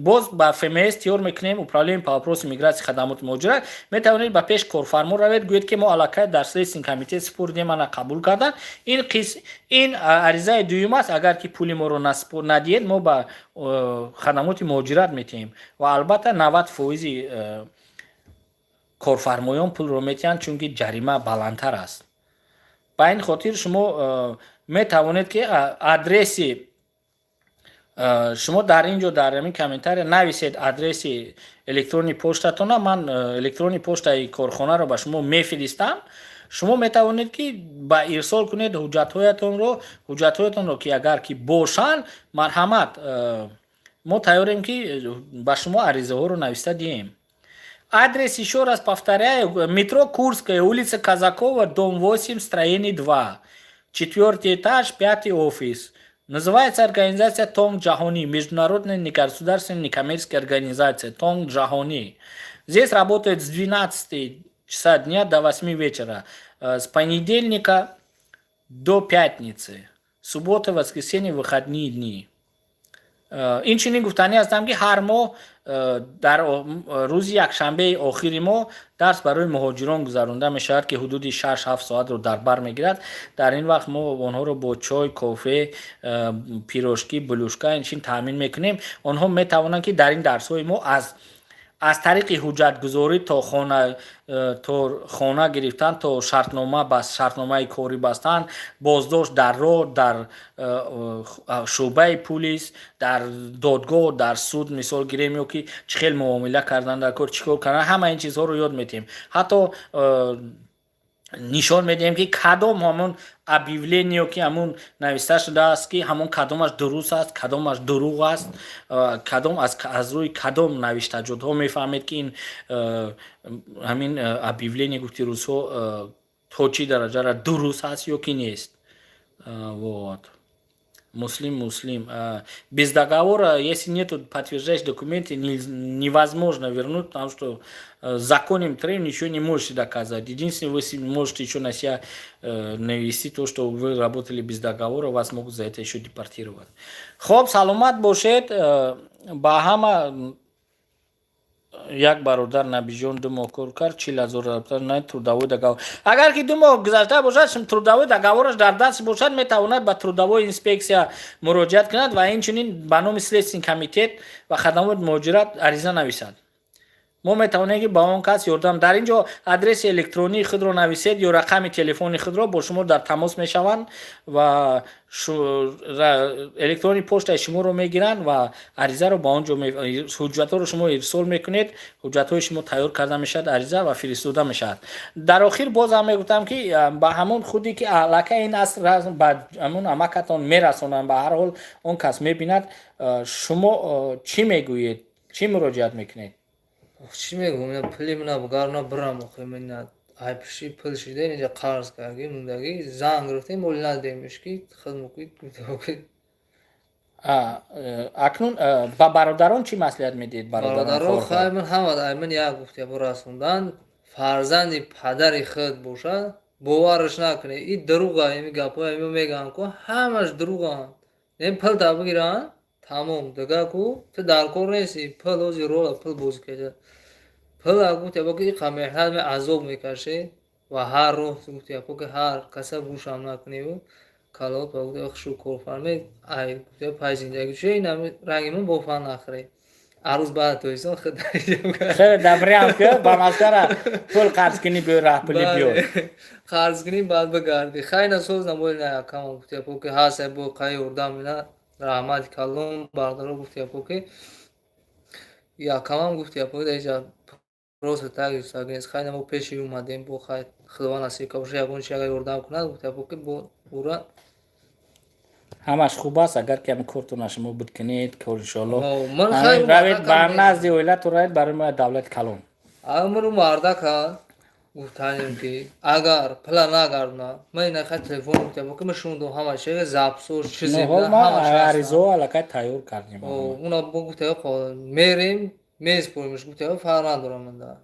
боз ба ФМС тайёр мекунем, Управление по вопросам миграции, хадамоти муҳоҷират, метавонед ба пеш корфармо равед, гӯед, ки мо аллакай дар Следственный комитет супурдем, ана қабул кардан. Ин қис ин аризаи дуюм аст. Агар ки пули моро надиҳед, мо ба хадамоти муҳоҷират метиҳем. Ва албатта 90 фоизи корфармоён пулро метиҳанд, чунки ҷарима баландтар аст. Ба ин хотир шумо метавонед, ки адреси шумо дар ин ҷо, дар ҳамин комментария нависед адреси электронии поштатона. Ман электронии поштаи корхонаро ба шумо мефиристам. Шумо метавонед, ки ба ирсол кунед ҳуҷҷатҳоятонро. Ҳуҷҷатҳоятонро ки агар ки бошанд, марҳамат, мо тайёрем, ки ба шумо аризаҳоро нависта диҳем. Адрес еще раз повторяю: метро Курская, улица Казакова, дом 8, строение 2, четвертый этаж, пятый офис. Называется организация Тонг Джахони, международная негосударственная некоммерческая организация Тонг Джахони. Здесь работает с 12 часа дня до 8 вечера, с понедельника до пятницы. Суббота, воскресенье, выходные дни. Инчунин гуфтанӣ ҳастам, ки ҳар моҳ дар рӯзи якшанбеи охири моҳ дарс барои муҳоҷирон гузаронда мешавад, ки ҳудуди 6-7 соатро дар бар мегирад. Дар ин вақт мо онҳоро бо чой, кофе, пирожки, булочка инчин таъмин мекунем. Онҳо метавонанд, ки дар ин дарсҳои мо аз тариқи ҳуҷҷатгузорӣ то хона гирифтан, то шартнома ба шартномаи корӣ бастан, боздошт дар роҳ, дар шӯъбаи пулис, дар додгоҳ, дар суд, мисол гирем, ё ки чӣ хел муомила кардан дар кор, чӣ кор кардан, ҳама ин чизҳоро ёд медиҳем. Ҳатто нишон медиҳем, ки кадом ҳамон объявление ки ҳамун нависта шудааст, ки ҳамон кадомаш дуруст аст, кадомаш дурӯғ аст, кадом аз рӯи кадом навиштаҷотҳо мефаҳмед, ки ин ҳамин объявление, гуфти рӯзҳо, то чӣ дараҷара дуруст аст ё ки нест. Вот. Муслим, Муслим. Без договора, если нету подтверждающих документы, невозможно вернуть, потому что законным требованием ничего не можете доказать. Единственное, вы можете еще на себя навести то, что вы работали без договора, вас могут за это еще депортировать. Хоб, саломат бошед, ба ҳама. Як бародар Набиҷон 2 моҳ кор кард, 40 000 на трудовой договор. Агар ки 2 моҳ гузашта бошад, трудовой договораш дар даст бошад, метавонад ба трудовой инспексия муроҷиат кунад ва инчунин ба номи Следственный комитет ва хадамоти муҳоҷират ариза нависад. Мо метавонем, ки ба он кас ёрдам. Дар ин ҷо адреси электронии худро нависед ё рақами телефони худро, бо шумо дар тамос мешаванд ва электронии почтаи шуморо мегиранд ва аризаро ба он ҷо, ҳуҷҷатҳоро шумо ирсол мекунед, ҳуҷҷатҳои шумо тайёр карда мешавад, ариза ва фиристода мешавад. Дар охир боз ҳам мегуфтам, ки ба ҳамон худе ки аллакай ин аст, ба ҳамон амакатон мерасонанд, ба ҳар ҳол он кас мебинад. Шумо чӣ мегӯед, чӣ муроҷиат мекунед? Чӣ мегӯм, пули мана бугарна бирам. Охи мана айпиши пул шида, инҷа қарз карги мондагӣ, занг гирифтем, оли надемиш, ки хидмат. Акнун ба бародарон чӣ маслиҳат медиҳед? Бародарон, хай, ман ҳама ай ман як гуфтия расондан: фарзанди падари худ бошад, бовараш накунед, и дурӯға. Ими гапҳои ими мегӯянд ку, ҳамаш дурӯғанд. Не, пул та бигиранд, тамом, дига ку ту дар кор нести. Пул ози рола пул бозӣ карда, пул гуфтия ки иқа меҳнат азоб мекашед ва ҳар роҳ, гуфтия ки ҳар каса гӯшам накуневу калот ва гуфтия хушу корфарме ай, гуфтия пай зиндагӣ ше ин ранги ман бофан нахӯре. Арӯз баъд тоистон. Хеле дабриам ки ба Москвара пул қарз кунӣ, биё, раҳпулӣ биё. Қарз кунӣ, баъд бигарди. Хай, насоз намои на якама, гуфтия ки ҳаст бо қай ёрдам ина, раҳмати калон бардаро, гуфтия ки якамам, гуфтия даиҷа просто так нест. Хай, мо пеши омадем бо, хай, Худованд насиб ка боша, ягон чи агар ёрдам кунад, гуфтия ки бо ура. Ҳамаш хуб аст, агар ки ҳамин кортона шумо буд кунед, кор иншоалло. Равед, ба назди оилатон равед, барои мо давлати калон. Амру мардака гуфтанем, ки агар пула нагардона, ман ина хай телефон, гуфтам ки ман шунидам, ҳама чиз запсо чизе. Аризо аллакай тайёр кардем. Уна бо гуфта, мерем, меспоримш, гуфта, фарқ надорам. Манда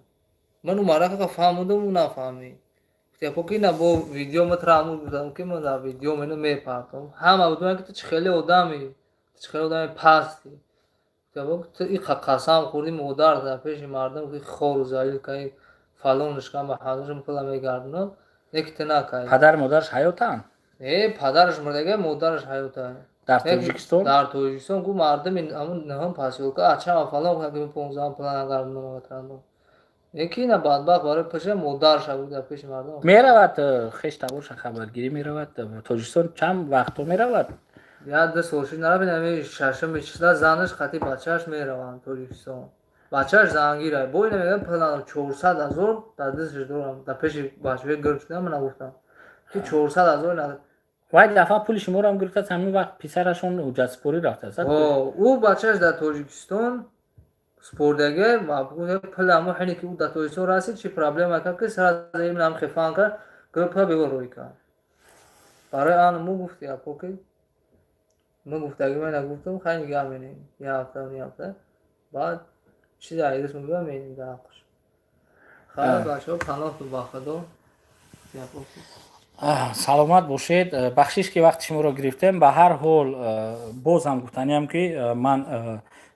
ман умарака фаҳмудам, ӯ нафаҳмид. Гуфта ки ина бо видео ма траму, гуфтам ки ман дар видео мено мепартом, ҳама будам, ки ту чӣ хеле одами, ту чӣ хеле одами пасти. Ту иқа қасам хӯрдӣ, модар, дар пеши мардум ки хору залил каи, фалонш кам, ба ҳанӯзам пула мегардонам, не ки ту накаи. Падару модараш ҳаётанд? Не, падараш мурдага, модараш ҳаёта. Дар Тоҷикистон? Дар Тоҷикистон. Гу мардуми ҳамун наҳум посёлка ачама фалон ки 15 пула нагардонам, не ки ина бадбахт барои пеша модарша буд, дар пеши мардум. Меравад, хеш таборша хабаргирӣ меравад Тоҷикистон? Чанд вақтҳо меравад? Як ду сол шуд нарафт. Ами шашуми числа занаш қати бачааш мераванд Тоҷикистон. Бачааш зангира бо ина мегӯям, пулам 400 000 дар дасташ дорам, дар пеши бачаҳои гирд шудам, ман гуфтам ки 400 000. Вай дафъа пули шуморо гирифтааст, ҳамин вақт писарашон ҳуҷҷатсупорӣ рафтааст. Ӯ бачааш дар Тоҷикистон спордаге пул, ҳамо ҳине ки ӯ дар Тоҷикистон расид, чи проблема кард, ки сразу имнам хефан кард, гирифт, пула бевор рӯй кард. Барои ан мо гуфти апо ки мо гуфтаги ман нагуфтам, хай, нигаҳ менем як ҳафта, ни ҳафта баъд чизе айдис мебиям, менем дар ҳаққаш. Хай, бачаҳо, паноҳ ба Худо. Саломат бошед. Бахшиш, ки вақти шуморо гирифтем. Ба ҳар ҳол, боз ҳам гуфтаниам, ки ман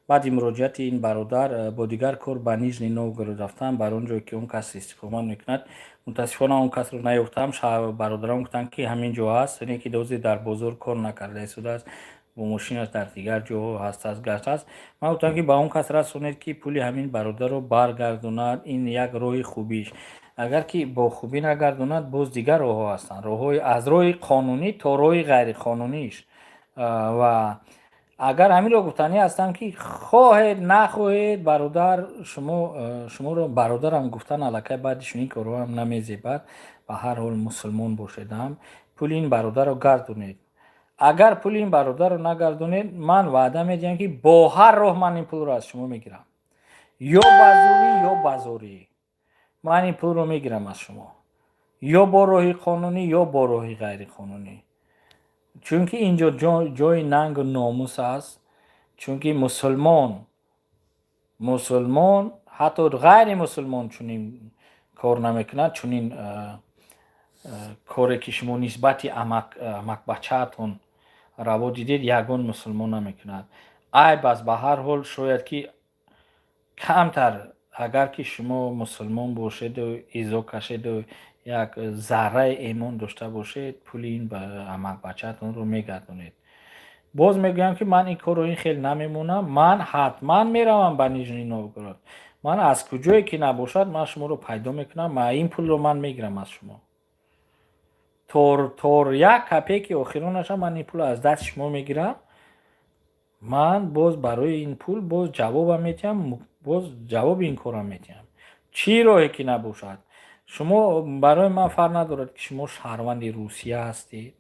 баъди муроҷиати ин бародар бо дигар кор ба Нижний Новгород рафтам, бар он ҷое ки он кас истиқомат мекунад. Мутаассифона, он касро наёфтам. Бародарон гуфтанд, ки ҳамин ҷо ҳаст, яне ки дози дар бозор кор накарда истодааст, бо мошинаш дар дигар ҷоҳо ҳастааст, гаштааст. Ман гуфтам, ки ба он кас расонед, ки пули ҳамин бародарро баргардонад. Ин як роҳи хубиш. Агар ки бо хубӣ нагардонад, боз дигар роҳҳо ҳастанд, роҳҳои аз роҳи қонунӣ то роҳи ғайриқонуниш. Ва агар ҳаминро гуфтанӣ ҳастам, ки хоҳед нахоҳед, бародар, шумо, шуморо бародарам гуфтан аллакай баъди чунин корҳоам намезебад. Ба ҳар ҳол, мусулмон бошедам, пули ин бародарро гардонед. Агар пули ин бародарро нагардонед, ман ваъда медиҳам, ки бо ҳар роҳ ман ин пулро аз шумо мегирам, ё ба зурӣ, ё ба зорӣ ман ин пулро мегирам аз шумо, ё бо роҳи қонунӣ, ё бо роҳи ғайриқонунӣ, чунки ин ҷо ҷои нангу номус аст. Чунки мусулмон, ҳатто ғайри мусулмон чунин кор намекунад. Чунин коре ки шумо нисбати амакбачаатон раво дидед, ягон мусулмон намекунад. Айб аст. Ба ҳар ҳол, шояд ки камтар, агар ки шумо мусулмон бошеду изо кашеду як зарраи эмон дошта бошед, пули ин амакбачаатонро мегардонед. Боз мегӯям, ки ман ин корро ин хел намемонам. Ман ҳатман меравам ба Нижний Новгород. Ман аз куҷое ки набошад, ман шуморо пайдо мекунам, ма ин пулро ман мегирам аз шумо. То як копейки охиронаша ман ин пулро аз дасти шумо мегирам. Ман боз барои ин пул боз ҷавобам метиҳам, боз ҷавоби ин корам метиҳам. Чӣ роҳе ки набошад. Шумо барои ман фарқ надорад, ки шумо шаҳрванди Русия ҳастед,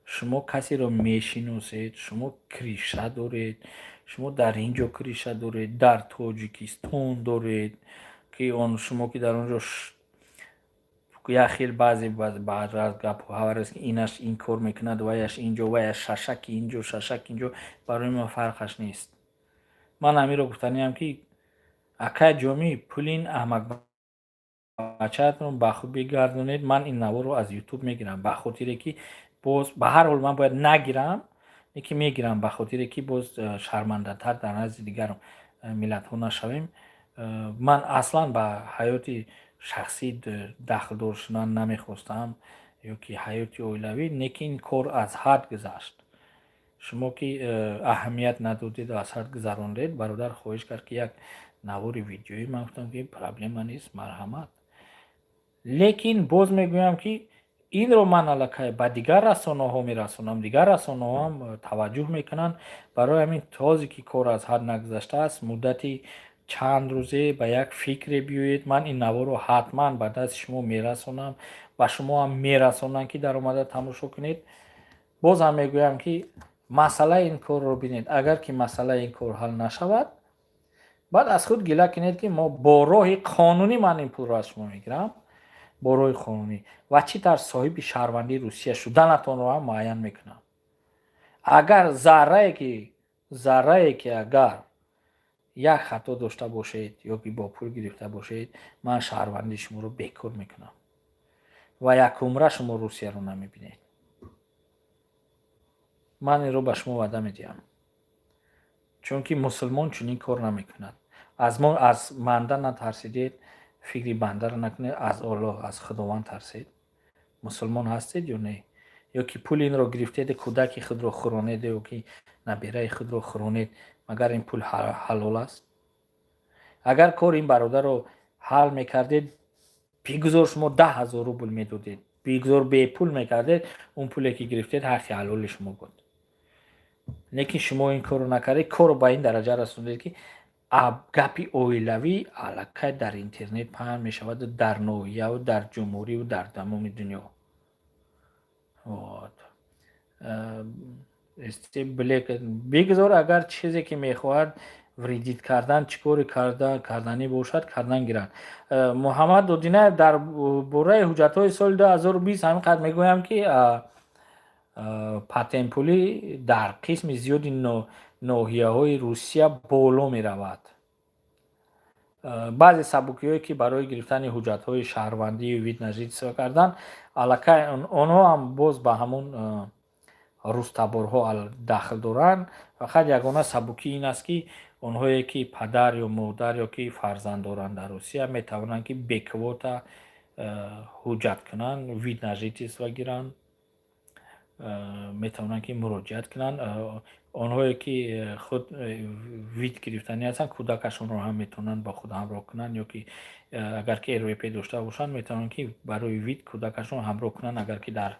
шумо касеро мешиносед, шумо крыша доред, шумо дар ин ҷо крыша доред, дар Тоҷикистон доред, ки он шумо ки дар он ҷо як хел баъзе баъз гапҳо аст, ки инаш ин кор мекунад, ваяш инҷо, ваяш шашаки инҷо, шашак инҷо, барои ман фарқаш нест. Ман ҳаминро гуфтаниам, ки акай Ҷомӣ, пули ин аҳмақбачаатонро ба худ бигардонед. Ман ин наворро аз Ютуб мегирам, ба хотире ки боз ба ҳар ҳол ман бояд нагирам, лекин мегирам, ба хотире ки боз шармандатар дар назди дигар миллатҳо нашавем. Ман аслан ба ҳаёти шахсӣ дахлдор шудан намехостам ё ки ҳаёти оилавӣ, лекин кор аз ҳад гузашт. Шумо ки аҳамият надодеду аз ҳад гузарондед, бародар хоҳиш кард, ки як навори видеоӣ. Ман гуфтам, ки проблема нест, марҳамат. Лекин боз мегӯям, ки инро ман аллакай ба дигар расонаҳо мерасонам, дигар расонаҳоам таваҷҷӯҳ мекунанд. Барои ҳамин този ки кор аз ҳад нагузаштааст, муддати чанд рӯзе ба як фикре биёед. Ман ин наворро ҳатман ба дасти шумо мерасонам, ба шумоам мерасонам, ки даромада тамошо кунед. Боз ҳам мегӯям, ки масъалаи ин корро бинед. Агар ки масъалаи ин кор ҳал нашавад, баъд аз худ гила кунед, ки мо бо роҳи қонунӣ ман ин пулро аз шумо мегирам, бо роҳи қонунӣ ва чӣ тавр соҳиби шаҳрвандии Русия шуданатонро ҳам муайян мекунам. Агар заррае ки агар як хато дошта бошед ё ки бо пул гирифта бошед, ман шаҳрвандии шуморо бекор мекунам ва якумра шумо Русияро намебинед. Ман инро ба шумо ваъда медиҳам, чунки мусулмон чунин кор намекунад. Аз мо, аз банда натарсидед, фикри бандаро накунед, аз Оллоҳ, аз Худованд тарсед. Мусулмон ҳастед ё не? Ё ки пули инро гирифтед, кӯдаки худро хӯронед ё ки набираи худро хӯронед, магар ин пул ҳалол аст? Агар кори ин бародарро ҳал мекардед, бигузор шумо 10 000 рубл медодед, бигузор бепул мекардед, он пуле ки гирифтед, ҳаққи ҳалоли шумо буд. Лекин шумо ин корро накардед, корро ба ин дараҷа расондед, ки гапи оилавӣ аллакай дар интернет паҳн мешаваду дар ноҳияву дар ҷумҳуриву дар тамоми дунё. Вот бигузор, агар чизе ки мехоҳад вредить кардан, чӣ коре карданӣ бошад, кардан гиранд. Муҳаммад Додинаев, дар бораи ҳуҷҷатҳои соли 2020 ҳамин қадр мегӯям, ки патентпулӣ дар қисми зиёди ноҳияҳои Русия боло меравад. Баъзе сабукиҳое, ки барои гирифтани ҳуҷҷатҳои шаҳрвандию вид на жительство кардан, аллакай онҳо ҳам боз ба ҳамон рустаборҳо дахл доранд. Фақат ягона сабукӣ ин аст, ки онҳое ки падар ё модар ё ки фарзанд доранд дар Русия, метавонанд, ки бе квота ҳуҷҷат кунанд, вид на жительство гиранд, метавонанд, ки муроҷиат кунанд. Онҳое ки худ вид гирифтанӣ ҳастанд, кӯдакашонро ҳам метавонанд ба худ ҳамроҳ кунанд, ё ки агар ки РВП дошта бошанд, метавонанд, ки барои вид кӯдакашон ҳамроҳ кунанд, агар ки дар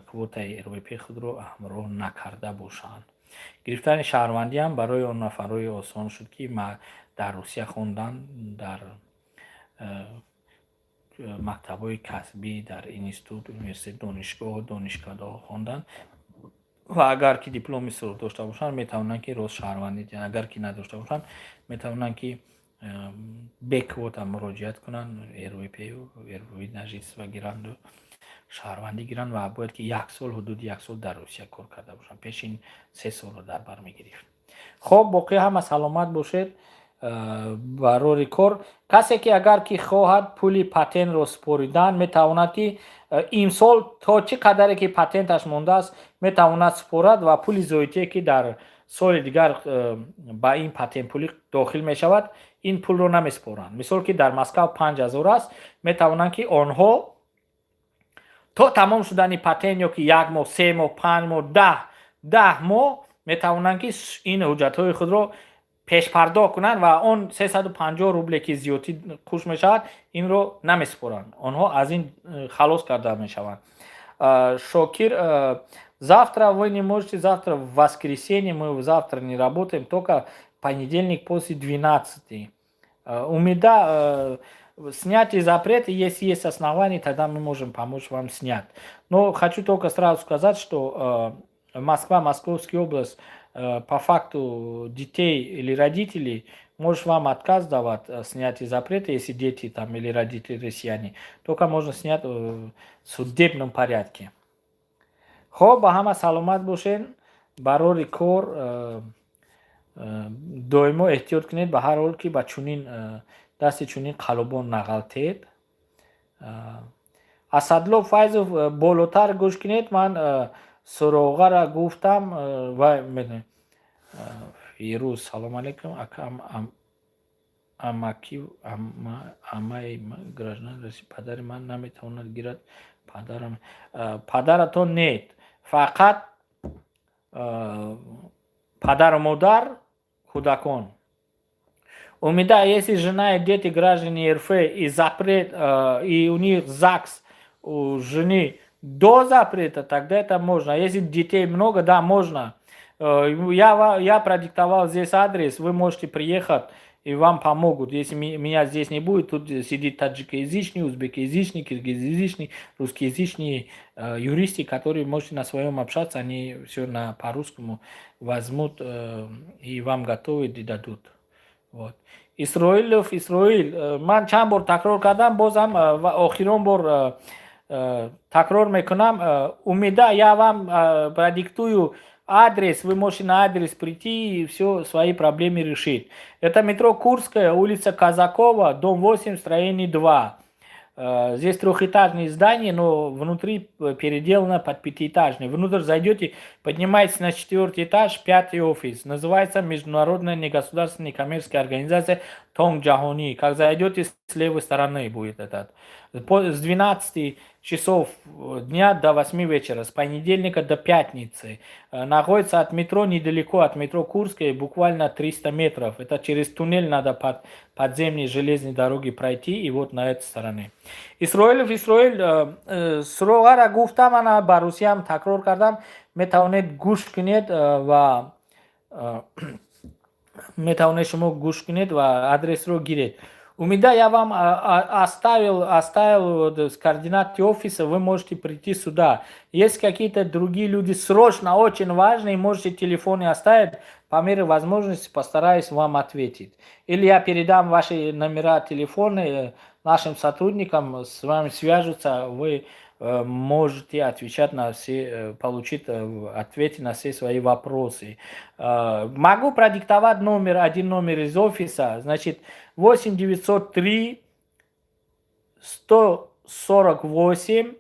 квотаи РВП худро ҳамроҳ накарда бошанд. Гирифтани шаҳрвандиам барои он нафарҳое осон шуд, ки дар Русия хонданд, дар мактабҳои касбӣ, дар институт, университет, донишгоҳ, донишкадаҳо хонданд ва агар ки дипломи сурх дошта бошанд, метавонанд, ки рост шаҳрвандӣ диҳанд. Агар ки надошта бошанд, метавонанд, ки бе квота муроҷиат кунанд, РВП, вид на жительство гиранду шаҳрвандӣ гиранд ва бояд ки як сол, ҳудуди як сол дар Русия кор карда бошанд. Пеш ин 3 солро дар бар мегирифт. Хоб, боқӣ ҳама саломат бошед. Барори кор. Касе ки агар ки хоҳад пули патентро супоридан, метавонад, ки имсол то чӣ қадаре ки патенташ мондааст, метавонад супорад ва пули зоитие, ки дар соли дигар ба ин патентпулӣ дохил мешавад, ин пулро намесупоранд. Мисол, ки дар Москав 5000 аст, метавонанд, ки онҳо то тамом шудани патент ё ки як моҳ, 3 моҳ, 5 моҳ, 10 моҳ метавонанд, ки ин ҳуҷҷатҳои худро. Пешпардохт кунанд ва он 350 рубле, ки зиёдтӣ хуш мешавад, инро намесупоранд, онҳо аз ин халос карда мешаванд. Шокир, завтра вы не можете, завтра в воскресенье, мы завтра не работаем, только понедельник после 12. Умида, снятие запрета, если есть основания, тогда мы можем помочь вам снять. Но хочу только сразу сказать, что Москва, Московская область, по факту детей или родителей может вам отказ давать снятие запрета, если дети там или родители россияне. Только можно снять в судебном порядке. Хоб, ба ҳама саломат бошед, барори кор, доимо эҳтиёт кунед, ба ҳар ҳол ки ба чунин дасти чунин қаллобон нағалтед. Асадло Файзов, болотар гӯш кунед, ман суроғара гуфтам ва Фирӯз, салом алейкум, акам, амаки, амаи граждан Россия, падари ман наметавонад гирад, падарам, падаратон нет, фақат падару модар, кӯдакон. Умида, если жена и дети граждане РФ и запрет, и у них ЗАГС у жены до запрета, тогда это можно. А если детей много, да, можно. Я продиктовал здесь адрес, вы можете приехать, и вам помогут. Если меня здесь не будет, тут сидит таджикоязычный, узбекоязычный, киргизоязычный, русскоязычный юристы, которые можете на своем общаться, они все на по-русскому возьмут и вам готовят и дадут. Вот. Исроилов Исроил, ман чанд бор такрор кардам, бозам ва охирон бор такрор мекунам. Умида, я вам продиктую адрес, вы можете на адрес прийти и все свои проблемы решить. Это метро Курская, улица Казакова, дом 8, строение 2. Здесь трехэтажное здание, но внутри переделано под пятиэтажный. Внутрь зайдете, поднимаетесь на четвертый этаж, пятый офис. Называется Международная негосударственная коммерческая организация Тонг Джахони. Как зайдете, с левой стороны будет этот. С 12 часов дня до 8 вечера, с понедельника до пятницы. Находится от метро недалеко, от метро Курская, буквально 300 метров. Это через туннель надо под подземной железной дороги пройти, и вот на этой стороне. Исроилов Исроил, суроғара гуфтам, ана ба русиям такрор кардам, метавонед гӯш кунед ва метавонед шумо гӯш кунед ва адресро гиред. Умида, я вам оставил координаты офиса, вы можете прийти сюда. Есть какие-то другие люди срочно, очень важные, можете телефоны оставить, по мере возможности постараюсь вам ответить. Или я передам ваши номера телефона нашим сотрудникам, с вами свяжутся, вы можете отвечать на все, получить ответы на все свои вопросы. Могу продиктовать номер, один номер из офиса, значит, 8 903 148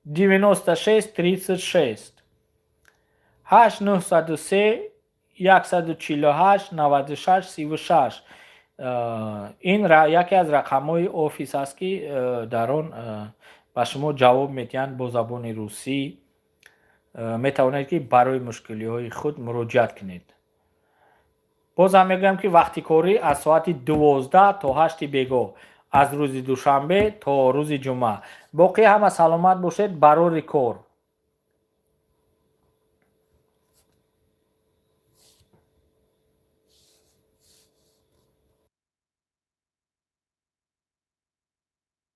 96 36. 8 903 148 96 36. Ин яке аз рақамҳои офис аст, ки дар он ба шумо ҷавоб медиҳанд бо забони русӣ. Метавонед, ки барои мушкилиҳои худ муроҷиат кунед. Бозам мегӯям, ки вақти корӣ аз соати 12 то 8-и бегоҳ, аз рӯзи душанбе то рӯзи ҷумъа. Боқӣ ҳама саломат бошед, барори кор.